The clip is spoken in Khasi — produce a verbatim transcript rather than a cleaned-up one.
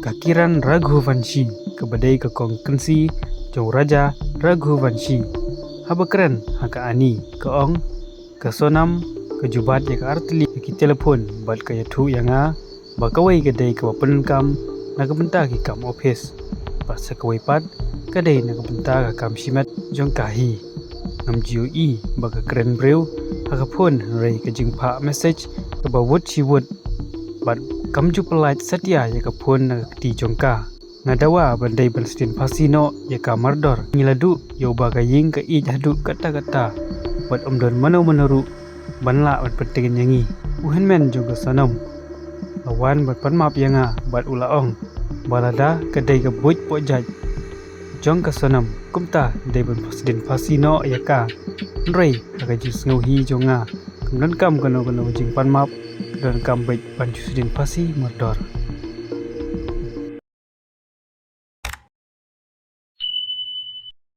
Ka Kiran Raghuvanshi, kaba dei ka kong kynsi jong u Raja Raghuvanshi, haba kren ha ka Ani, ka ong, ka Sonam ka ju bat ïa ka artylli ïa ki telephone bad ka ïathuh ïa nga ba kawei ka dei kaba pyndonkam na ka bynta ki kam ophis, bad sa kawei pat ka dei na ka bynta ka kam shimet jong ka hi. Ngam ju ïohi ba ka kren briew ha ka phone, hynrei ka jingphah message kaba wut shi wut, bad kam ju pyllait satia ïa ka phone na ka kti jong ka. Nga dawa ban dei ban sdien phasi noh ïa ka mardor. Ngi la duh ïa uba ka ïing ka ïeit haduh katta katta, bad ym don mano mano ruh ban lah ban pyntngen ïa ngi. U hynmen jong ka Sonam la wan ban pan map ïa nga bad u la ong ba lada ka dei ka buit pohjait jong ka Sonam, kumta dei ban sdien phasi noh ïa ka. Hynrei ha ka jingsngewsih jong nga, kam donkam kano kano ka jingpan map, ka donkam beit ban ju sdien phasi mardor.